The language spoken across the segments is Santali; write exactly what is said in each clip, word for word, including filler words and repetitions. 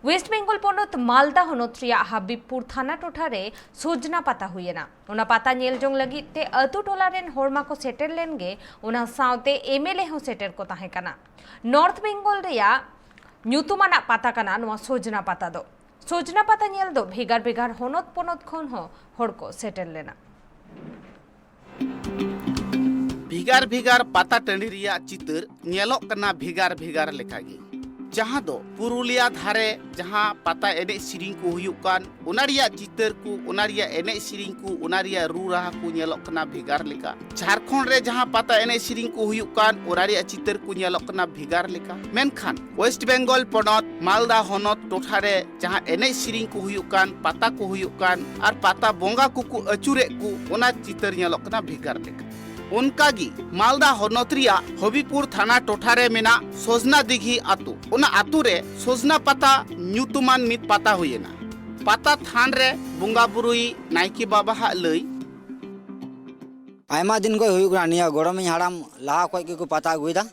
ᱳᱭᱮᱥᱴ ᱵᱮᱝᱜᱚᱞ ᱯᱚᱱᱚᱛ ᱢᱟᱞᱫᱟ ᱦᱚᱱᱚᱛ ᱨᱮᱭᱟᱜ ᱦᱟᱵᱤᱵᱯᱩᱨ ᱛᱷᱟᱱᱟ ᱴᱚᱴᱷᱟ ᱨᱮ ᱥᱚᱡᱽᱱᱟ ᱯᱟᱛᱟ ᱦᱩᱭᱮᱱᱟ᱾ ᱚᱱᱟ ᱯᱟᱛᱟ ᱧᱮᱞ ᱡᱚᱝ ᱞᱟᱹᱜᱤᱫ ᱛᱮ ᱟᱹᱛᱩ ᱴᱚᱞᱟ ᱨᱮᱱ ᱦᱚᱲ ᱢᱟᱠᱚ ᱥᱮᱴᱮᱨ ᱞᱮᱱ ᱜᱮ, ᱚᱱᱟ ᱥᱟᱶᱛᱮ ᱮᱢ ᱮᱞ ᱮ ᱦᱚᱸ ᱥᱮᱴᱮᱨ ᱠᱚ ᱛᱟᱦᱮᱸ ᱠᱟᱱᱟ᱾ ᱱᱚᱨᱛᱷ ᱵᱮᱝᱜᱚᱞ ᱨᱮᱭᱟᱜ ᱧᱩᱛᱩᱢᱟᱱᱟᱜ ᱯᱟᱛᱟ ᱠᱟᱱᱟ ᱱᱚᱣᱟ ᱥᱚᱡᱽᱱᱟ ᱯᱟᱛᱟ ᱫᱚ᱾ ᱥᱚᱡᱽᱱᱟ ᱯᱟᱛᱟ ᱧᱮᱞ ᱫᱚ ᱵᱷᱮᱜᱟᱨ ᱵᱷᱮᱜᱟᱨ ᱦᱚᱱᱚᱛ ᱯᱚᱱᱚᱛ ᱠᱷᱚᱱ ᱦᱚᱸ ᱦᱚᱲ ᱠᱚ ᱥᱮᱴᱮᱨ ᱞᱮᱱᱟ᱾ ᱵᱷᱮᱜᱟᱨ ᱵᱷᱮᱜᱟᱨ ᱯᱟᱛᱟ ᱴᱟᱺᱰᱤ ᱨᱮᱭᱟᱜ ᱪᱤᱛᱟᱹᱨ ᱧᱮᱞᱚᱜ ᱠᱟᱱᱟ ᱵᱷᱮᱜᱟᱨ ᱵᱷᱮᱜᱟᱨ ᱞᱮᱠᱟᱜᱮ, ᱡᱟᱦᱟᱸ ᱫᱚ ᱯᱩᱨᱩᱞᱤᱭᱟ ᱫᱷᱟᱨᱮ ᱡᱟᱦᱟᱸ ᱯᱟᱛᱟ ᱮᱱᱮᱡ ᱥᱮᱨᱮᱧ ᱠᱚ ᱦᱩᱭᱩᱜ ᱠᱟᱱ, ᱚᱱᱟ ᱨᱮᱭᱟᱜ ᱪᱤᱛᱟᱹᱨ ᱠᱚ, ᱚᱱᱟ ᱨᱮᱭᱟᱜ ᱮᱱᱮᱡ ᱥᱮᱨᱮᱧ ᱠᱚ, ᱚᱱᱟ ᱨᱮᱭᱟᱜ ᱨᱩ ᱨᱟᱦᱟ ᱠᱚ ᱧᱮᱞᱚᱜ ᱠᱟᱱᱟ ᱵᱷᱮᱜᱟᱨ ᱞᱮᱠᱟ᱾ ᱡᱷᱟᱲᱠᱷᱚᱸᱰ ᱨᱮ ᱡᱟᱦᱟᱸ ᱯᱟᱛᱟ ᱮᱱᱮᱡ ᱥᱮᱨᱮᱧ ᱠᱚ ᱦᱩᱭᱩᱜ ᱠᱟᱱ, ᱚᱱᱟ ᱨᱮᱭᱟᱜ ᱪᱤᱛᱟᱹᱨ ᱠᱚ ᱧᱮᱞᱚᱜ ᱠᱟᱱᱟ ᱵᱷᱮᱜᱟᱨ ᱞᱮᱠᱟ᱾ ᱢᱮᱱᱠᱷᱟᱱ ᱳᱭᱮᱥᱴ ᱵᱮᱝᱜᱚᱞ ᱯᱚᱱᱚᱛ ᱢᱟᱞᱫᱟ ᱦᱚᱱᱚᱛ ᱴᱚᱴᱷᱟ ᱨᱮ ᱡᱟᱦᱟᱸ ᱮᱱᱮᱡ ᱥᱮᱨᱮᱧ ᱠᱚ ᱦᱩᱭᱩᱜ ᱠᱟᱱ, ᱯᱟᱛᱟ ᱠᱚ ᱦᱩᱭᱩᱜ ᱠᱟᱱ ᱟᱨ ᱯᱟᱛᱟ ᱵᱚᱸᱜᱟ ᱠᱚᱠᱚ ᱟᱹᱪᱩᱨᱮᱫ ᱠᱚ, ᱚᱱᱟ ᱪᱤᱛᱟᱹᱨ ᱧᱮᱞᱚᱜ ᱠᱟᱱᱟ ᱵᱷᱮᱜᱟᱨ ᱞᱮᱠᱟ᱾ ᱚᱱᱠᱟᱜᱮ ᱢᱟᱞᱫᱟ ᱦᱚᱱᱚᱛ ᱨᱮᱭᱟᱜ ᱦᱚᱵᱤᱯᱩᱨ ᱛᱷᱟᱱᱟ ᱴᱚᱴᱷᱟ ᱨᱮ ᱢᱮᱱᱟᱜ ᱥᱚᱡᱽᱱᱟ ᱫᱤᱜᱷᱤ ᱟᱛᱳ, ᱚᱱᱟ ᱟᱛᱳ ᱨᱮ ᱥᱚᱡᱽᱱᱟ ᱯᱟᱛᱟ ᱧᱩᱛᱩᱢᱟᱱ ᱢᱤᱫ ᱯᱟᱛᱟ ᱦᱩᱭᱮᱱᱟ᱾ ᱯᱟᱛᱟ ᱛᱷᱟᱱ ᱨᱮ ᱵᱚᱸᱜᱟ ᱵᱩᱨᱩᱭᱤᱡ ᱱᱟᱭᱠᱮ ᱵᱟᱵᱟᱣᱟᱜ ᱞᱟᱹᱭ, ᱟᱭᱢᱟ ᱫᱤᱱ ᱠᱷᱚᱱ ᱦᱩᱭᱩᱜ ᱠᱟᱱᱟ᱾ ᱱᱤᱭᱟᱹ ᱜᱚᱲᱚᱢᱤᱧ ᱦᱟᱲᱟᱢ ᱞᱟᱦᱟ ᱠᱷᱚᱱ ᱜᱮᱠᱚ ᱯᱟᱛᱟ ᱟᱹᱜᱩᱭᱮᱫᱟ᱾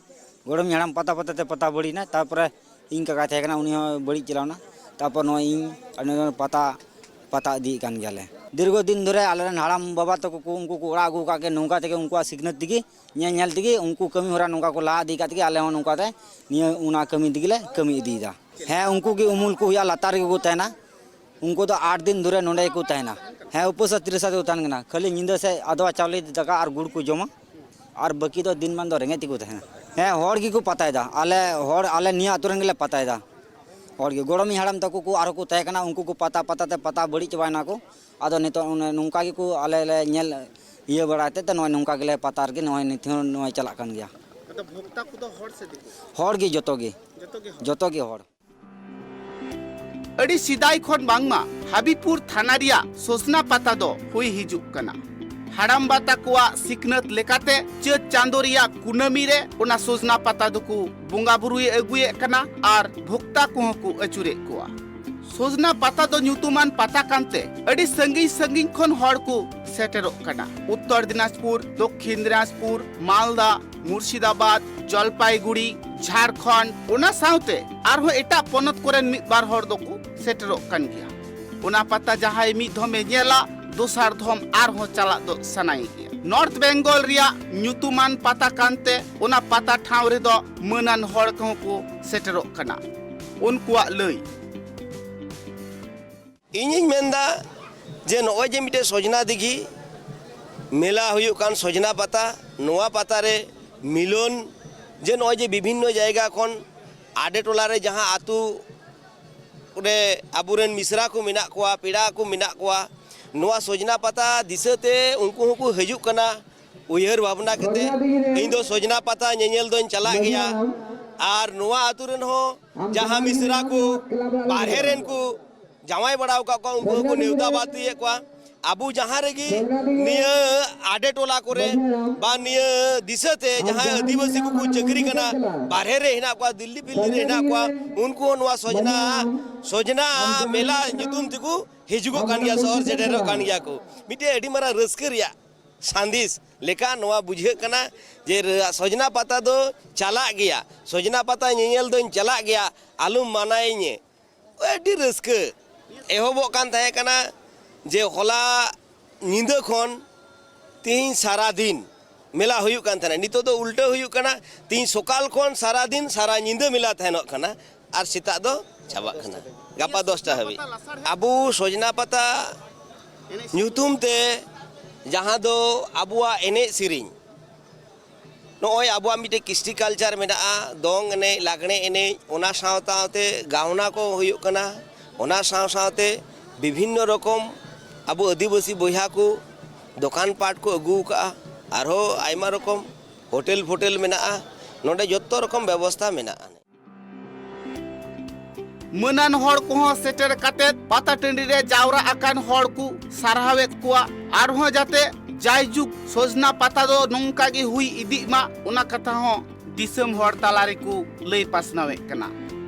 ᱜᱚᱲᱚᱢᱤᱧ ᱦᱟᱲᱟᱢ ᱯᱟᱛᱟ ᱯᱟᱛᱟ ᱛᱮ ᱯᱟᱛᱟ ᱵᱟᱹᱲᱤᱡ ᱮᱱᱟ, ᱛᱟᱨᱯᱚᱨᱮ ᱤᱧ ᱠᱟᱠᱟᱭ ᱛᱟᱦᱮᱸ ᱠᱟᱱᱟ, ᱩᱱᱤ ᱦᱚᱸ ᱵᱟᱹᱲᱤᱡ ᱪᱟᱞᱟᱣ ᱮᱱᱟ᱾ ᱛᱟᱨᱯᱚᱨ ᱱᱚᱜᱼᱚᱭ ᱤᱧ ᱟᱨ ᱱᱚᱜᱼᱚᱭ ᱯᱟᱛᱟ ᱯᱟᱛᱟ ᱤᱫᱤᱭᱮᱫ ᱠᱟᱱ ᱜᱮᱭᱟᱞᱮ᱾ ᱫᱤᱨᱜᱷᱚ ᱫᱤᱱ ᱫᱷᱚᱨᱮ ᱟᱞᱮᱨᱮᱱ ᱦᱟᱲᱟᱢ ᱵᱟᱵᱟ ᱛᱟᱠᱚ ᱠᱚ ᱩᱱᱠᱩ ᱠᱚ ᱚᱲᱟᱜ ᱟᱹᱜᱩ ᱟᱠᱟᱫ ᱜᱮ, ᱱᱚᱝᱠᱟ ᱛᱮᱜᱮ ᱩᱱᱠᱩᱣᱟᱜ ᱥᱤᱠᱷᱱᱟᱹᱛ ᱛᱮᱜᱮ, ᱧᱮᱞ ᱧᱮᱞ ᱛᱮᱜᱮ ᱩᱱᱠᱩ ᱠᱟᱹᱢᱤ ᱦᱚᱨᱟ ᱱᱚᱝᱠᱟ ᱠᱚ ᱞᱟᱦᱟ ᱤᱫᱤ ᱟᱠᱟᱫ ᱛᱮᱜᱮ ᱟᱞᱮ ᱦᱚᱸ ᱱᱚᱝᱠᱟ ᱛᱮ ᱱᱤᱭᱟᱹ ᱚᱱᱟ ᱠᱟᱹᱢᱤ ᱛᱮᱜᱮ ᱞᱮ ᱠᱟᱹᱢᱤ ᱤᱫᱤᱭᱮᱫᱟ᱾ ᱦᱮᱸ, ᱩᱱᱠᱩ ᱜᱮ ᱩᱢᱩᱞ ᱠᱚ ᱦᱩᱭᱩᱜᱼᱟ, ᱞᱟᱛᱟᱨ ᱨᱮᱜᱮ ᱠᱚ ᱛᱟᱦᱮᱱᱟ᱾ ᱩᱱᱠᱩ ᱫᱚ ᱟᱴ ᱫᱤᱱ ᱫᱷᱚᱨᱮ ᱱᱚᱸᱰᱮ ᱜᱮᱠᱚ ᱛᱟᱦᱮᱱᱟ᱾ ᱦᱮᱸ, ᱩᱯᱟᱹᱥ ᱟᱨ ᱛᱤᱨᱤᱥ ᱫᱤᱱ ᱠᱚ ᱛᱟᱦᱮᱱ ᱠᱟᱱᱟ᱾ ᱠᱷᱟᱹᱞᱤ ᱧᱤᱫᱟᱹ ᱥᱮᱫ ᱟᱫᱣᱟ ᱪᱟᱣᱞᱮ ᱫᱟᱠᱟ ᱟᱨ ᱜᱩᱲ ᱠᱚ ᱡᱚᱢᱟ, ᱟᱨ ᱵᱟᱹᱠᱤ ᱫᱚ ᱫᱤᱱ ᱢᱟᱱ ᱫᱚ ᱨᱮᱸᱜᱮᱡ ᱛᱮᱠᱚ ᱛᱟᱦᱮᱱᱟ᱾ ᱦᱮᱸ, ᱦᱚᱲ ᱜᱮᱠᱚ ᱯᱟᱛᱟᱭᱮᱫᱟ, ᱟᱞᱮ ᱦᱚᱲ, ᱟᱞᱮ ᱱᱤᱭᱟᱹ ᱟᱹᱛᱩ ᱨᱮᱱ ᱜᱮᱞᱮ ᱯᱟᱛᱟᱭᱮᱫᱟ᱾ ᱦᱚᱲ ᱜᱮ, ᱜᱚᱲᱚᱢᱤᱧ ᱦᱟᱲᱟᱢ ᱛᱟᱠᱚ ᱠᱚ ᱟᱨᱦᱚᱸ ᱠᱚ ᱛᱟᱦᱮᱸ ᱠᱟᱱᱟ, ᱩᱱᱠᱩ ᱠᱚ ᱯᱟᱛᱟ ᱯᱟᱛᱟ ᱛᱮ ᱯᱟᱛᱟ ᱵᱟᱹᱲᱤᱡ ᱪᱟᱵᱟᱭᱮᱱᱟ ᱠᱚ᱾ ᱟᱫᱚ ᱱᱤᱛᱚᱜ ᱚᱱᱮ ᱱᱚᱝᱠᱟ ᱜᱮᱠᱚ ᱟᱞᱮ ᱞᱮ ᱧᱮᱞ ᱤᱭᱟᱹ ᱵᱟᱲᱟ ᱦᱚᱛᱮᱫ ᱛᱮ ᱱᱚᱜᱼᱚᱭ ᱱᱚᱝᱠᱟ ᱜᱮᱞᱮ ᱯᱟᱛᱟ ᱨᱮᱜᱮ ᱱᱚᱜᱼᱚᱭ ᱱᱤᱛ ᱦᱚᱸ ᱱᱚᱜᱼᱚᱭ ᱪᱟᱞᱟᱜ ᱠᱟᱱ ᱜᱮᱭᱟ᱾ ᱟᱫᱚ ᱵᱷᱚᱠᱛᱟ ᱠᱚᱫᱚ ᱦᱚᱲ ᱥᱮ ᱫᱤᱠᱩ? ᱦᱚᱲ ᱜᱮ ᱡᱚᱛᱚ ᱜᱮ, ᱡᱚᱛᱚ ᱜᱮ ᱦᱚᱲ᱾ ᱡᱚᱛᱚ ᱜᱮ ᱦᱚᱲ᱾ ᱟᱹᱰᱤ ᱥᱮᱫᱟᱭ ᱠᱷᱚᱱ ᱵᱟᱝᱢᱟ ᱦᱟᱵᱤᱯᱩᱨ ᱛᱷᱟᱱᱟ ᱨᱮᱭᱟᱜ ᱥᱚᱡᱽᱱᱟ ᱯᱟᱛᱟ ᱫᱚ ᱦᱩᱭ ᱦᱤᱡᱩᱜ ᱠᱟᱱᱟ᱾ ᱦᱟᱲᱟᱢᱵᱟ ᱛᱟᱠᱚᱣᱟᱜ ᱥᱤᱠᱷᱱᱟᱹᱛ ᱞᱮᱠᱟᱛᱮ ᱪᱟᱹᱛ ᱪᱟᱸᱫᱳ ᱨᱮᱭᱟᱜ ᱠᱩᱱᱟᱹᱢᱤ ᱨᱮ ᱚᱱᱟ ᱥᱚᱡᱽᱱᱟ ᱯᱟᱛᱟ ᱫᱚᱠᱚ ᱵᱚᱸᱜᱟ ᱵᱩᱨᱩᱭ ᱟᱹᱜᱩᱭᱮᱫ ᱠᱟᱱᱟ ᱟᱨ ᱵᱷᱚᱠᱛᱟ ᱠᱚᱦᱚᱸ ᱠᱚ ᱟᱹᱪᱩᱨᱮᱫ ᱠᱚᱣᱟ᱾ ᱥᱚᱡᱽᱱᱟ ᱯᱟᱛᱟ ᱫᱚ ᱧᱩᱛᱩᱢᱟᱱ ᱯᱟᱛᱟ ᱠᱟᱱᱛᱮ ᱟᱹᱰᱤ ᱥᱟᱺᱜᱤᱧ ᱥᱟᱺᱜᱤᱧ ᱠᱷᱚᱱ ᱦᱚᱲ ᱠᱚ ᱥᱮᱴᱮᱨᱚᱜ ᱠᱟᱱᱟ᱾ ᱩᱛᱛᱚᱨ ᱫᱤᱱᱟᱡᱽᱯᱩᱨ, ᱫᱚᱠᱠᱷᱤᱱ ᱫᱤᱱᱟᱡᱽᱯᱩᱨ, ᱢᱟᱞᱫᱟ, ᱢᱩᱨᱥᱤᱫᱟᱵᱟᱫᱽ, ᱡᱚᱞᱯᱟᱭᱜᱩᱲᱤ, ᱡᱷᱟᱲᱠᱷᱚᱸᱰ, ᱚᱱᱟ ᱥᱟᱶᱛᱮ ᱟᱨᱦᱚᱸ ᱮᱴᱟᱜ ᱯᱚᱱᱚᱛ ᱠᱚᱨᱮᱱ ᱢᱤᱫ ᱵᱟᱨ ᱦᱚᱲ ᱫᱚᱠᱚ ᱥᱮᱴᱮᱨᱚᱜ ᱠᱟᱱ ᱜᱮᱭᱟ᱾ ᱚᱱᱟ ᱯᱟᱛᱟ ᱡᱟᱦᱟᱸᱭ ᱢᱤᱫ ᱫᱷᱚᱢᱮ ᱧᱮᱞᱟ, ᱫᱚᱥᱟᱨ ᱫᱷᱚᱢ ᱟᱨᱦᱚᱸ ᱪᱟᱞᱟᱜ ᱫᱚ ᱥᱟᱱᱟᱭᱮ ᱜᱮᱭᱟ᱾ ᱱᱚᱨᱛᱷ ᱵᱮᱝᱜᱚᱞ ᱨᱮᱭᱟᱜ ᱧᱩᱛᱩᱢᱟᱱ ᱯᱟᱛᱟ ᱠᱟᱱᱛᱮ ᱚᱱᱟ ᱯᱟᱛᱟ ᱴᱷᱟᱶ ᱨᱮᱫᱚ ᱢᱟᱹᱱᱟᱱ ᱦᱚᱲ ᱠᱚᱦᱚᱸ ᱠᱚ ᱥᱮᱴᱮᱨᱚᱜ ᱠᱟᱱᱟ᱾ ᱩᱱᱠᱩᱣᱟᱜ ᱞᱟᱹᱭ᱾ ᱤᱧᱤᱧ ᱢᱮᱱᱫᱟ ᱡᱮ ᱱᱚᱜᱼᱚᱭ ᱡᱮ ᱢᱤᱫᱴᱮᱡ ᱥᱚᱡᱽᱱᱟ ᱫᱤᱜᱷᱤ ᱢᱮᱞᱟ ᱦᱩᱭᱩᱜ ᱠᱟᱱ, ᱥᱚᱡᱽᱱᱟ ᱯᱟᱛᱟ, ᱱᱚᱣᱟ ᱯᱟᱛᱟ ᱨᱮ ᱢᱤᱞᱚᱱ, ᱡᱮ ᱱᱚᱜᱼᱚᱭ ᱡᱮ ᱵᱤᱵᱷᱤᱱᱱᱚ ᱡᱟᱭᱜᱟ ᱠᱷᱚᱱ ᱟᱰᱮ ᱴᱚᱞᱟ ᱨᱮ ᱡᱟᱦᱟᱸ ᱟᱹᱛᱩ ᱨᱮ ᱟᱵᱚᱨᱮᱱ ᱢᱤᱥᱨᱟ ᱠᱚ ᱢᱮᱱᱟᱜ ᱠᱚᱣᱟ, ᱯᱮᱲᱟ ᱠᱚ ᱢᱮᱱᱟᱜ ᱠᱚᱣᱟ, ᱱᱚᱣᱟ ᱥᱚᱡᱽᱱᱟ ᱯᱟᱛᱟ ᱫᱤᱥᱟᱹᱛᱮ ᱩᱱᱠᱩ ᱦᱚᱸᱠᱚ ᱦᱤᱡᱩᱜ ᱠᱟᱱᱟ᱾ ᱩᱭᱦᱟᱹᱨ ᱵᱷᱟᱵᱽᱱᱟ ᱠᱟᱛᱮ ᱤᱧ ᱫᱚ ᱥᱚᱡᱽᱱᱟ ᱯᱟᱛᱟ ᱧᱮᱧᱮᱞ ᱫᱚᱧ ᱪᱟᱞᱟᱜ ᱜᱮᱭᱟ᱾ ᱟᱨ ᱱᱚᱣᱟ ᱟᱹᱛᱩ ᱨᱮᱱ ᱦᱚᱸ ᱡᱟᱦᱟᱸ ᱢᱤᱥᱨᱟ ᱠᱚ ᱵᱟᱨᱦᱮ ᱨᱮᱱ ᱠᱚ ᱡᱟᱶᱟᱭ ᱵᱟᱲᱟ ᱟᱠᱟᱫ ᱠᱚᱣᱟ, ᱩᱱᱠᱩ ᱦᱚᱸᱠᱚ ᱱᱮᱣᱛᱟ ᱵᱟᱨᱛᱤᱭᱮᱫ ᱠᱚᱣᱟ᱾ ᱟᱵᱚ ᱡᱟᱦᱟᱸ ᱨᱮᱜᱮ ᱱᱤᱭᱟᱹ ᱟᱰᱮ ᱴᱚᱞᱟ ᱠᱚᱨᱮ ᱵᱟ ᱱᱤᱭᱟᱹ ᱫᱤᱥᱟᱹᱛᱮ ᱡᱟᱦᱟᱸᱭ ᱟᱹᱫᱤᱵᱟᱹᱥᱤ ᱠᱚᱠᱚ ᱪᱟᱹᱠᱨᱤ ᱠᱟᱱᱟ, ᱵᱟᱨᱦᱮ ᱨᱮ ᱦᱮᱱᱟᱜ ᱠᱚᱣᱟ, ᱫᱤᱞᱞᱤ ᱯᱷᱤᱞᱞᱤ ᱨᱮ ᱦᱮᱱᱟᱜ ᱠᱚᱣᱟ, ᱩᱱᱠᱩ ᱦᱚᱸ ᱱᱚᱣᱟ ᱥᱚᱡᱽᱱᱟ, ᱥᱚᱡᱽᱱᱟ ᱢᱮᱞᱟ ᱧᱩᱛᱩᱢ ᱛᱮᱠᱚ ᱦᱤᱡᱩᱜᱚᱜ ᱠᱟᱱ ᱜᱮᱭᱟ, ᱥᱚᱦᱚᱨ ᱥᱮᱴᱮᱨᱚᱜ ᱠᱟᱱ ᱜᱮᱭᱟ ᱠᱚ᱾ ᱢᱤᱫᱴᱮᱡ ᱟᱹᱰᱤ ᱢᱟᱨᱟᱝ ᱨᱟᱹᱥᱠᱟᱹ ᱨᱮᱭᱟᱜ ᱥᱟᱸᱫᱮᱥ ᱞᱮᱠᱟ ᱱᱚᱣᱟ ᱵᱩᱡᱷᱟᱹᱜ ᱠᱟᱱᱟ ᱡᱮ ᱨᱟ-, ᱥᱚᱡᱽᱱᱟ ᱯᱟᱛᱟ ᱫᱚ ᱪᱟᱞᱟᱜ ᱜᱮᱭᱟ, ᱥᱚᱡᱽᱱᱟ ᱯᱟᱛᱟ ᱧᱮᱧᱮᱞ ᱫᱚᱧ ᱪᱟᱞᱟᱜ ᱜᱮᱭᱟ, ᱟᱞᱚᱢ ᱢᱟᱱᱟᱭᱤᱧᱟᱹ᱾ ᱟᱹᱰᱤ ᱨᱟᱹᱥᱠᱟᱹ᱾ ᱮᱦᱚᱵᱚᱜ ᱠᱟᱱ ᱛᱟᱦᱮᱸ ᱠᱟᱱᱟ ᱡᱮ ᱦᱚᱞᱟ ᱧᱤᱫᱟᱹ ᱠᱷᱚᱱ ᱛᱤᱦᱤᱧ ᱥᱟᱨᱟ ᱫᱤᱱ ᱢᱮᱞᱟ ᱦᱩᱭᱩᱜ ᱠᱟᱱ ᱛᱟᱦᱮᱱᱟ, ᱱᱤᱛᱚᱜ ᱫᱚ ᱩᱞᱴᱟᱹ ᱦᱩᱭᱩᱜ ᱠᱟᱱᱟ, ᱛᱤᱦᱤᱧ ᱥᱚᱠᱟᱞ ᱠᱷᱚᱱ ᱥᱟᱨᱟ ᱫᱤᱱ ᱥᱟᱨᱟ ᱧᱤᱫᱟᱹ ᱢᱮᱞᱟ ᱛᱟᱦᱮᱱᱚᱜ ᱠᱟᱱᱟ ᱟᱨ ᱥᱮᱛᱟᱜ ᱫᱚ ᱪᱟᱵᱟᱜ ᱠᱟᱱᱟ, ᱜᱟᱯᱟ ᱫᱚᱥᱴᱟ ᱦᱟᱹᱵᱤᱡ᱾ ᱟᱵᱚ ᱥᱚᱡᱽᱱᱟ ᱯᱟᱛᱟ ᱧᱩᱛᱩᱢ ᱛᱮ ᱡᱟᱦᱟᱸ ᱫᱚ ᱟᱵᱚᱣᱟᱜ ᱮᱱᱮᱡ ᱥᱮᱨᱮᱧ, ᱱᱚᱜᱼᱚᱭ ᱟᱵᱚᱣᱟᱜ ᱢᱤᱫᱴᱮᱡ ᱠᱨᱤᱥᱴᱤ ᱠᱟᱞᱪᱟᱨ ᱢᱮᱱᱟᱜᱼᱟ, ᱫᱚᱝ ᱮᱱᱮᱡ, ᱞᱟᱜᱽᱬᱮ ᱮᱱᱮᱡ, ᱚᱱᱟ ᱥᱟᱶ ᱥᱟᱶᱛᱮ ᱜᱟᱣᱱᱟ ᱠᱚ ᱦᱩᱭᱩᱜ ᱠᱟᱱᱟ, ᱚᱱᱟ ᱥᱟᱶ ᱥᱟᱶᱛᱮ ᱵᱤᱵᱷᱤᱱᱱᱚ ᱨᱚᱠᱚᱢ ᱟᱵᱚ ᱟᱹᱫᱤᱵᱟᱹᱥᱤ ᱵᱚᱭᱦᱟ ᱠᱚ ᱫᱚᱠᱟᱱ ᱯᱟᱴ ᱠᱚ ᱟᱹᱜᱩ ᱟᱠᱟᱫᱼᱟ, ᱟᱨᱦᱚᱸ ᱟᱭᱢᱟ ᱨᱚᱠᱚᱢ ᱦᱳᱴᱮᱞ ᱯᱷᱳᱴᱮᱞ ᱢᱮᱱᱟᱜᱼᱟ, ᱱᱚᱰᱮ ᱡᱚᱛᱚ ᱨᱚᱠᱚᱢ ᱵᱮᱵᱚᱥᱛᱷᱟ ᱢᱮᱱᱟᱜᱼᱟ᱾ ᱢᱟᱹᱱᱟᱱ ᱦᱚᱲ ᱠᱚᱦᱚᱸ ᱥᱮᱴᱮᱨ ᱠᱟᱛᱮ ᱯᱟᱛᱟ ᱴᱟᱺᱰᱤ ᱨᱮ ᱡᱟᱣᱨᱟ ᱟᱠᱟᱱ ᱦᱚᱲ ᱠᱚ ᱥᱟᱨᱦᱟᱣᱮᱫ ᱠᱚᱣᱟ᱾ ᱟᱨᱦᱚᱸ ᱡᱟᱛᱮ ᱡᱟᱭᱡᱩᱜᱽ ᱥᱚᱡᱽᱱᱟ ᱯᱟᱛᱟ ᱫᱚ ᱱᱚᱝᱠᱟ ᱜᱮ ᱦᱩᱭ ᱤᱫᱤᱜ ᱢᱟ, ᱚᱱᱟ ᱠᱟᱛᱷᱟ ᱦᱚᱸ ᱫᱤᱥᱚᱢ ᱦᱚᱲ ᱛᱟᱞᱟ ᱨᱮᱠᱚ ᱞᱟᱹᱭ ᱯᱟᱥᱱᱟᱣᱮᱫ ᱠᱟᱱᱟ᱾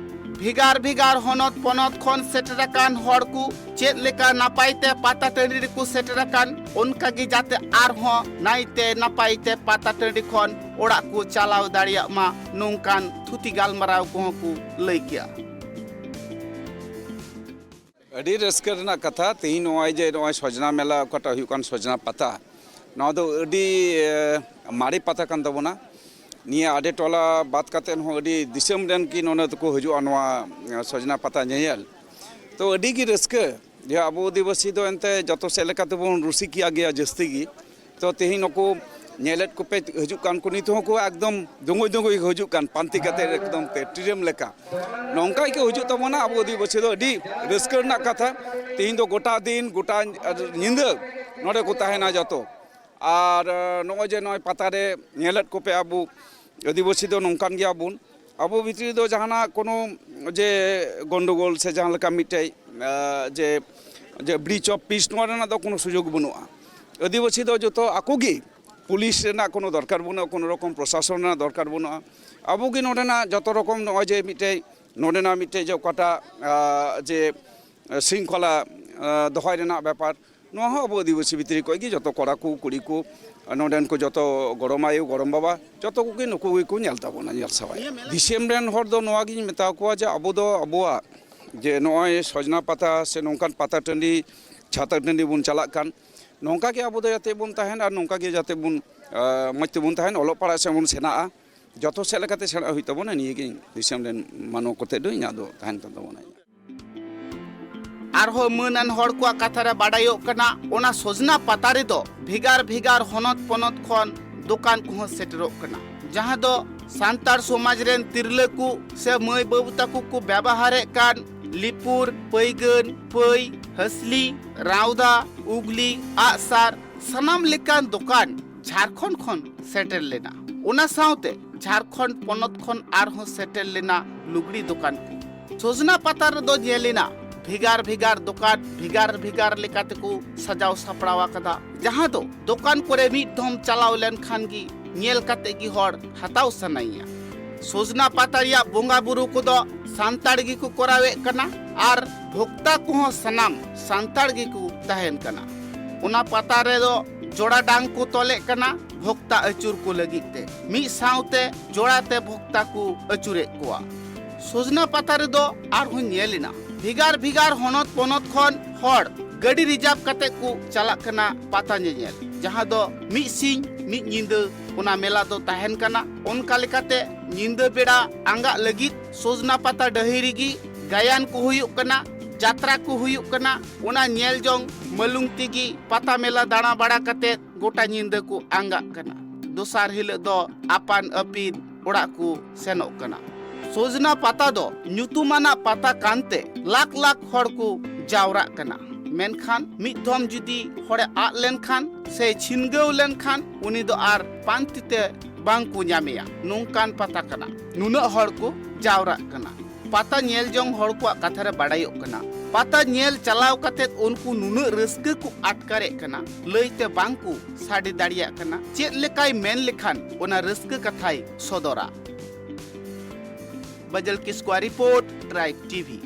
ᱵᱷᱮᱜᱟᱨ ᱵᱷᱮᱜᱟᱨ ᱦᱚᱱᱚᱛ ᱯᱚᱱᱚᱛ ᱠᱷᱚᱱ ᱥᱮᱴᱮᱨ ᱟᱠᱟᱱ ᱦᱚᱲ ᱠᱚ ᱪᱮᱫ ᱞᱮᱠᱟ ᱱᱟᱯᱟᱭ ᱛᱮ ᱯᱟᱛᱟ ᱴᱟᱺᱰᱤ ᱨᱮᱠᱚ ᱥᱮᱴᱮᱨ ᱟᱠᱟᱱ, ᱚᱱᱠᱟ ᱜᱮ ᱡᱟᱛᱮ ᱟᱨᱦᱚᱸ ᱱᱟᱭᱛᱮ ᱱᱟᱯᱟᱭ ᱛᱮ ᱯᱟᱛᱟ ᱴᱟᱺᱰᱤ ᱠᱷᱚᱱ ᱚᱲᱟᱜ ᱠᱚ ᱪᱟᱞᱟᱣ ᱫᱟᱲᱮᱭᱟᱜ ᱢᱟ, ᱱᱚᱝᱠᱟᱱ ᱛᱷᱩᱛᱤ ᱜᱟᱞᱢᱟᱨᱟᱣ ᱠᱚᱦᱚᱸ ᱠᱚ ᱞᱟᱹᱭ ᱠᱮᱜᱼᱟ᱾ ᱟᱹᱰᱤ ᱨᱟᱹᱥᱠᱟᱹ ᱨᱮᱱᱟᱜ ᱠᱟᱛᱷᱟ, ᱛᱮᱦᱮᱧ ᱱᱚᱜᱼᱚᱭ ᱡᱮ ᱱᱚᱜᱼᱚᱭ ᱥᱚᱡᱽᱱᱟ ᱢᱮᱞᱟ, ᱚᱠᱟᱴᱟᱜ ᱦᱩᱭᱩᱜ ᱠᱟᱱ ᱥᱚᱡᱽᱱᱟ ᱯᱟᱛᱟ, ᱱᱚᱣᱟ ᱫᱚ ᱟᱹᱰᱤ, ᱮ, ᱢᱟᱨᱮ ᱯᱟᱛᱟ ᱠᱟᱱ ᱛᱟᱵᱚᱱᱟ᱾ ᱱᱤᱭᱟᱹ ᱟᱰᱮ ᱴᱚᱞᱟ ᱵᱟᱫ ᱠᱟᱛᱮᱫ ᱦᱚᱸ ᱟᱹᱰᱤ ᱫᱤᱥᱚᱢ ᱨᱮᱱ ᱠᱤ ᱱᱚᱰᱮ ᱫᱚᱠᱚ ᱦᱤᱡᱩᱜᱼᱟ ᱱᱚᱣᱟ, ᱮ, ᱥᱚᱡᱽᱱᱟ ᱯᱟᱛᱟ ᱧᱮᱧᱮᱞ᱾ ᱛᱚ ᱟᱹᱰᱤ ᱜᱮ ᱨᱟᱹᱥᱠᱟᱹ ᱡᱮ ᱟᱵᱚ ᱟᱹᱫᱤᱵᱟᱹᱥᱤ ᱫᱚ ᱮᱱᱛᱮ ᱡᱚᱛᱚ ᱥᱮᱫ ᱞᱮᱠᱟ ᱛᱮᱵᱚᱱ ᱨᱩᱥᱤᱠᱤᱭᱟ ᱜᱮᱭᱟ ᱡᱟᱹᱥᱛᱤ ᱜᱮ᱾ ᱛᱚ ᱛᱮᱦᱮᱧ ᱱᱩᱠᱩ ᱧᱮᱞᱮᱫ ᱠᱚᱯᱮ ᱦᱤᱡᱩᱜ ᱠᱟᱱ ᱠᱚ, ᱱᱤᱛ ᱦᱚᱸ ᱠᱚ ᱮᱠᱫᱚᱢ ᱫᱩᱸᱜᱩᱭ ᱫᱩᱸᱜᱩᱭ ᱠᱚ ᱦᱤᱡᱩᱜ ᱠᱟᱱ, ᱯᱟᱱᱛᱮ ᱠᱟᱛᱮ ᱮᱠᱫᱚᱢ ᱛᱮ ᱴᱤᱨᱮᱢ ᱞᱮᱠᱟ᱾ ᱱᱚᱝᱠᱟ ᱜᱮ ᱦᱤᱡᱩᱜ ᱛᱟᱵᱚᱱᱟ ᱟᱵᱚ ᱟᱹᱫᱤᱵᱟᱹᱥᱤ ᱫᱚ᱾ ᱟᱹᱰᱤ ᱨᱟᱹᱥᱠᱟᱹ ᱨᱮᱱᱟᱜ ᱠᱟᱛᱷᱟ, ᱛᱮᱦᱮᱧ ᱫᱚ ᱜᱚᱴᱟ ᱫᱤᱱ, ᱜᱚᱴᱟ ᱧᱤᱫᱟᱹ ᱱᱚᱰᱮ ᱠᱚ ᱛᱟᱦᱮᱱᱟ ᱡᱚᱛᱚ᱾ ᱟᱨ, ᱮ, ᱱᱚᱜᱼᱚᱭ ᱡᱮ ᱱᱚᱜᱼᱚᱭ ᱯᱟᱛᱟ ᱨᱮ ᱧᱮᱞᱮᱫ ᱠᱚᱯᱮ, ᱟᱵᱚ ᱟᱹᱫᱤᱵᱟᱹᱥᱤ ᱫᱚ ᱱᱚᱝᱠᱟᱱ ᱜᱮᱭᱟ ᱵᱚᱱ᱾ ᱟᱵᱚ ᱵᱷᱤᱛᱨᱤ ᱨᱮᱫᱚ ᱡᱟᱦᱟᱱᱟᱜ ᱠᱳᱱᱳ ᱡᱮ ᱜᱚᱱᱰᱚᱜᱳᱞ ᱥᱮ ᱡᱟᱦᱟᱸ ᱞᱮᱠᱟ ᱢᱤᱫᱴᱮᱡ, ᱮ, ᱡᱮ, ᱡᱮ breach of peace, ᱱᱚᱣᱟ ᱨᱮᱱᱟᱜ ᱫᱚ ᱠᱳᱱᱳ ᱥᱩᱡᱳᱜᱽ ᱵᱟᱹᱱᱩᱜᱼᱟ᱾ ᱟᱹᱫᱤᱵᱟᱹᱥᱤ ᱫᱚ ᱡᱚᱛᱚ ᱟᱠᱚ ᱜᱮ, ᱯᱩᱞᱤᱥ ᱨᱮᱱᱟᱜ ᱠᱳᱱᱳ ᱫᱚᱨᱠᱟᱨ ᱵᱟᱹᱱᱩᱜᱼᱟ, ᱠᱳᱱᱳ ᱨᱚᱠᱚᱢ ᱯᱨᱚᱥᱟᱥᱚᱱ ᱨᱮᱱᱟᱜ ᱫᱚᱨᱠᱟᱨ ᱵᱟᱹᱱᱩᱜᱼᱟ᱾ ᱟᱵᱚ ᱜᱮ ᱱᱚᱰᱮᱱᱟᱜ ᱡᱚᱛᱚ ᱨᱚᱠᱚᱢ ᱱᱚᱜᱼᱚᱭ ᱡᱮ ᱢᱤᱫᱴᱮᱡ, ᱱᱚᱰᱮᱱᱟᱜ ᱢᱤᱫᱴᱮᱡ ᱡᱮ ᱚᱠᱟᱴᱟᱜ, ᱟ, ᱡᱮ ᱥᱤᱝᱠᱷᱚᱞᱟ, ᱟ, ᱫᱚᱦᱚᱭ ᱨᱮᱱᱟᱜ ᱵᱮᱯᱟᱨ, ᱱᱚᱣᱟ ᱦᱚᱸ ᱟᱵᱚ ᱟᱹᱫᱤᱵᱟᱹᱥᱤ ᱵᱷᱤᱛᱨᱤ ᱠᱷᱚᱱ ᱜᱮ ᱡᱚᱛᱚ ᱠᱚᱲᱟ ᱠᱚ, ᱠᱩᱲᱤ ᱠᱚ, ᱱᱚᱰᱮᱱ ᱠᱚ ᱡᱚᱛᱚ ᱜᱚᱲᱚᱢ ᱟᱭᱳ, ᱜᱚᱲᱚᱢ ᱵᱟᱵᱟ, ᱡᱚᱛᱚ ᱠᱚᱜᱮ ᱱᱩᱠᱩ ᱜᱮᱠᱚ ᱧᱮᱞ ᱛᱟᱵᱚᱱᱟ, ᱧᱮᱞ ᱥᱟᱣᱟᱭᱟ᱾ ᱫᱤᱥᱚᱢ ᱨᱮᱱ ᱦᱚᱲ ᱫᱚ ᱱᱚᱣᱟ ᱜᱤᱧ ᱢᱮᱛᱟ ᱠᱚᱣᱟ ᱡᱮ ᱟᱵᱚ ᱫᱚ ᱟᱵᱚᱣᱟᱜ ᱡᱮ ᱱᱚᱜᱼᱚᱭ ᱥᱚᱡᱽᱱᱟ ᱯᱟᱛᱟ ᱥᱮ ᱱᱚᱝᱠᱟᱱ ᱯᱟᱛᱟ ᱴᱟᱺᱰᱤ, ᱪᱷᱟᱛᱟ ᱴᱟᱺᱰᱤ ᱵᱚᱱ ᱪᱟᱞᱟᱜ ᱠᱟᱱ, ᱱᱚᱝᱠᱟ ᱜᱮ ᱟᱵᱚ ᱫᱚ ᱡᱟᱛᱮ ᱵᱚᱱ ᱛᱟᱦᱮᱱ ᱟᱨ ᱱᱚᱝᱠᱟ ᱜᱮ ᱡᱟᱛᱮ ᱵᱚᱱ, ᱟ, ᱢᱚᱡᱽ ᱛᱮᱵᱚᱱ ᱛᱟᱦᱮᱱ, ᱚᱞᱚᱜ ᱯᱟᱲᱦᱟᱜ ᱥᱮᱫ ᱵᱚᱱ ᱥᱮᱱᱟᱜᱼᱟ, ᱡᱚᱛᱚ ᱥᱮᱫ ᱞᱮᱠᱟᱛᱮ ᱥᱮᱱᱚᱜ ᱦᱩᱭᱩᱜ ᱛᱟᱵᱚᱱᱟ᱾ ᱱᱤᱭᱟᱹ ᱜᱮ ᱫᱤᱥᱚᱢ ᱨᱮᱱ ᱢᱟᱱᱣᱟ ᱠᱚᱛᱮ ᱫᱚ ᱤᱧᱟᱹᱜ ᱫᱚ ᱛᱟᱦᱮᱱ ᱠᱟᱱ ᱛᱟᱵᱚᱱᱟ᱾ ᱟᱨᱦᱚᱸ ᱢᱟᱹᱱ ᱟᱱ ᱦᱚᱲ ᱠᱚᱣᱟᱜ ᱠᱟᱛᱷᱟ ᱨᱮ ᱵᱟᱰᱟᱭᱚᱜ ᱠᱟᱱᱟ, ᱚᱱᱟ ᱥᱚᱡᱽᱱᱟ ᱯᱟᱛᱟ ᱨᱮᱫᱚ ᱵᱷᱮᱜᱟᱨ ᱵᱷᱮᱜᱟᱨ ᱦᱚᱱᱚᱛ ᱯᱚᱱᱚᱛ ᱠᱷᱚᱱ ᱫᱚᱠᱟᱱ ᱠᱚᱦᱚᱸ ᱥᱮᱴᱮᱨᱚᱜ ᱠᱟᱱᱟ, ᱡᱟᱦᱟᱸ ᱫᱚ ᱥᱟᱱᱛᱟᱲ ᱥᱚᱢᱟᱡᱽ ᱨᱮᱱ ᱛᱤᱨᱞᱟᱹ ᱠᱚ ᱥᱮ ᱢᱟᱹᱭ ᱵᱟᱹᱵᱩ ᱛᱟᱠᱚ ᱠᱚ ᱵᱮᱵᱚᱦᱟᱨᱮᱫ ᱠᱟᱱ ᱞᱤᱯᱩᱨ, ᱯᱟᱹᱭᱜᱟᱹᱱ, ᱯᱟᱹᱭ, ᱦᱟᱹᱥᱞᱤ, ᱨᱟᱣᱫᱟ, ᱩᱜᱽᱞᱤ, ᱟᱜᱼᱥᱟᱨ, ᱥᱟᱱᱟᱢ ᱞᱮᱠᱟᱱ ᱫᱚᱠᱟᱱ ᱡᱷᱟᱲᱠᱷᱚᱸᱰ ᱠᱷᱚᱱ ᱥᱮᱴᱮᱨ ᱞᱮᱱᱟ᱾ ᱚᱱᱟ ᱥᱟᱶᱛᱮ ᱡᱷᱟᱲᱠᱷᱚᱸᱰ ᱯᱚᱱᱚᱛ ᱠᱷᱚᱱ ᱟᱨᱦᱚᱸ ᱥᱮᱴᱮᱨ ᱞᱮᱱᱟ ᱞᱩᱜᱽᱲᱤ ᱫᱚᱠᱟᱱ ᱠᱚ᱾ ᱥᱚᱡᱽᱱᱟ ᱯᱟᱛᱟ ᱨᱮᱫᱚ ᱧᱮᱞ ᱮᱱᱟ ᱵᱷᱮᱜᱟᱨ ᱵᱷᱮᱜᱟᱨ ᱫᱚᱠᱟᱱ ᱵᱷᱮᱜᱟᱨ ᱵᱷᱮᱜᱟᱨ ᱞᱮᱠᱟ ᱛᱮᱠᱚ ᱥᱟᱡᱟᱣ ᱥᱟᱯᱲᱟᱣ ᱟᱠᱟᱫᱟ, ᱡᱟᱦᱟᱸ ᱫᱚ ᱫᱚᱠᱟᱱ ᱠᱚᱨᱮ ᱢᱤᱫ ᱫᱷᱚᱢ ᱪᱟᱞᱟᱣ ᱞᱮᱱᱠᱷᱟᱱ ᱜᱮ ᱧᱮᱞ ᱠᱟᱛᱮ ᱜᱮ ᱦᱚᱲ ᱦᱟᱛᱟᱣ ᱥᱟᱱᱟᱭᱮᱭᱟ᱾ ᱥᱚᱡᱽᱱᱟ ᱯᱟᱛᱟ ᱨᱮᱭᱟᱜ ᱵᱚᱸᱜᱟ ᱵᱩᱨᱩ ᱠᱚᱫᱚ ᱥᱟᱱᱛᱟᱲ ᱜᱮᱠᱚ ᱠᱚᱨᱟᱣᱮᱫ ᱠᱟᱱᱟ ᱟᱨ ᱵᱷᱚᱠᱛᱟ ᱠᱚᱦᱚᱸ ᱥᱟᱱᱟᱢ ᱥᱟᱱᱛᱟᱲ ᱜᱮᱠᱚ ᱛᱟᱦᱮᱱ ᱠᱟᱱᱟ᱾ ᱚᱱᱟ ᱯᱟᱛᱟ ᱨᱮᱫᱚ ᱡᱚᱲᱟ ᱰᱟᱝ ᱠᱚ ᱛᱚᱞᱮᱫ ᱠᱟᱱᱟ ᱵᱷᱚᱠᱛᱟ ᱟᱹᱪᱩᱨ ᱠᱚ ᱞᱟᱹᱜᱤᱫ ᱛᱮ᱾ ᱢᱤᱫ ᱥᱟᱶᱛᱮ ᱡᱚᱲᱟ ᱛᱮ ᱵᱷᱚᱠᱛᱟ ᱠᱚ ᱟᱹᱪᱩᱨᱮᱫ ᱠᱚᱣᱟ᱾ ᱥᱚᱡᱽᱱᱟ ᱯᱟᱛᱟ ᱨᱮᱫᱚ ᱟᱨᱦᱚᱸ ᱧᱮᱞ ᱮᱱᱟ ᱵᱷᱮᱜᱟᱨ ᱵᱷᱮᱜᱟᱨ ᱦᱚᱱᱚᱛ ᱯᱚᱱᱚᱛ ᱠᱷᱚᱱ ᱦᱚᱲ ᱜᱟᱹᱰᱤ ᱨᱤᱡᱟᱨᱵᱷ ᱠᱟᱛᱮ ᱠᱚ ᱪᱟᱞᱟᱜ ᱠᱟᱱᱟ ᱯᱟᱛᱟ ᱧᱮᱧᱮᱞ, ᱡᱟᱦᱟᱸ ᱫᱚ ᱢᱤᱫ ᱥᱤᱧ ᱢᱤᱫ ᱧᱤᱫᱟᱹ ᱚᱱᱟ ᱢᱮᱞᱟ ᱫᱚ ᱛᱟᱦᱮᱱ ᱠᱟᱱᱟ᱾ ᱚᱱᱠᱟ ᱞᱮᱠᱟᱛᱮ ᱧᱤᱫᱟᱹ ᱵᱮᱲᱟ ᱟᱸᱜᱟᱜ ᱞᱟᱹᱜᱤᱫ ᱥᱚᱡᱽᱱᱟ ᱯᱟᱛᱟ ᱰᱟᱹᱦᱤ ᱨᱮᱜᱮ ᱜᱟᱭᱟᱱ ᱠᱚ ᱦᱩᱭᱩᱜ ᱠᱟᱱᱟ, ᱡᱟᱛᱨᱟ ᱠᱚ ᱦᱩᱭᱩᱜ ᱠᱟᱱᱟ᱾ ᱚᱱᱟ ᱧᱮᱞ ᱡᱚᱝ ᱢᱟᱞᱚᱝ ᱛᱮᱜᱮ ᱯᱟᱛᱟ ᱢᱮᱞᱟ ᱫᱟᱬᱟ ᱵᱟᱲᱟ ᱠᱟᱛᱮ ᱜᱚᱴᱟ ᱧᱤᱫᱟᱹ ᱠᱚ ᱟᱸᱜᱟᱜ ᱠᱟᱱᱟ᱾ ᱫᱚᱥᱟᱨ ᱦᱤᱞᱳᱜ ᱫᱚ ᱟᱯᱟᱱ ᱟᱹᱯᱤᱱ ᱚᱲᱟᱜ ᱠᱚ ᱥᱮᱱᱚᱜ ᱠᱟᱱᱟ᱾ ᱥᱚᱡᱽᱱᱟ ᱯᱟᱛᱟ ᱫᱚ ᱧᱩᱛᱩᱢᱟᱱᱟᱜ ᱯᱟᱛᱟ ᱠᱟᱱᱛᱮ ᱞᱟᱠᱷ ᱞᱟᱠᱷ ᱦᱚᱲ ᱠᱚ ᱡᱟᱣᱨᱟᱜ ᱠᱟᱱᱟ᱾ ᱢᱮᱱᱠᱷᱟᱱ ᱢᱤᱫ ᱫᱷᱚᱢ ᱡᱩᱫᱤ ᱦᱚᱲᱮ ᱟᱫ ᱞᱮᱱᱠᱷᱟᱱ ᱥᱮ ᱪᱷᱤᱱᱜᱟᱹᱣ ᱞᱮᱱᱠᱷᱟᱱ ᱩᱱᱤ ᱫᱚ ᱟᱨ ᱯᱟᱱᱛᱮ ᱛᱮ ᱵᱟᱝ ᱠᱚ ᱧᱟᱢᱮᱭᱟ᱾ ᱱᱚᱝᱠᱟᱱ ᱯᱟᱛᱟ ᱠᱟᱱᱟ᱾ ᱱᱩᱱᱟᱹᱜ ᱦᱚᱲ ᱠᱚ ᱡᱟᱣᱨᱟᱜ ᱠᱟᱱᱟ᱾ ᱯᱟᱛᱟ ᱧᱮᱞ ᱡᱚᱝ ᱦᱚᱲ ᱠᱚᱣᱟᱜ ᱠᱟᱛᱷᱟ ᱨᱮ ᱵᱟᱲᱟᱭᱚᱜ ᱠᱟᱱᱟ, ᱯᱟᱛᱟ ᱧᱮᱞ ᱪᱟᱞᱟᱣ ᱠᱟᱛᱮ ᱩᱱᱠᱩ ᱱᱩᱱᱟᱹᱜ ᱨᱟᱹᱥᱠᱟᱹ ᱠᱚ ᱟᱴᱠᱟᱨᱮᱫ ᱠᱟᱱᱟ, ᱞᱟᱹᱭᱛᱮ ᱵᱟᱝ ᱠᱚ ᱥᱟᱰᱮ ᱫᱟᱲᱮᱭᱟᱜ ᱠᱟᱱᱟ᱾ ᱪᱮᱫ ᱞᱮᱠᱟᱭ ᱢᱮᱱ ᱞᱮᱠᱷᱟᱱ ᱚᱱᱟ ᱨᱟᱹᱥᱠᱟᱹ ᱠᱟᱛᱷᱟᱭ ᱥᱚᱫᱚᱨᱟ? ᱵᱟᱡᱟᱞ ᱠᱤᱥᱠᱩᱣᱟᱜ ᱨᱤᱯᱳᱨᱴ, ᱴᱨᱟᱭᱤᱵᱽ ᱴᱤᱵᱷᱤ᱾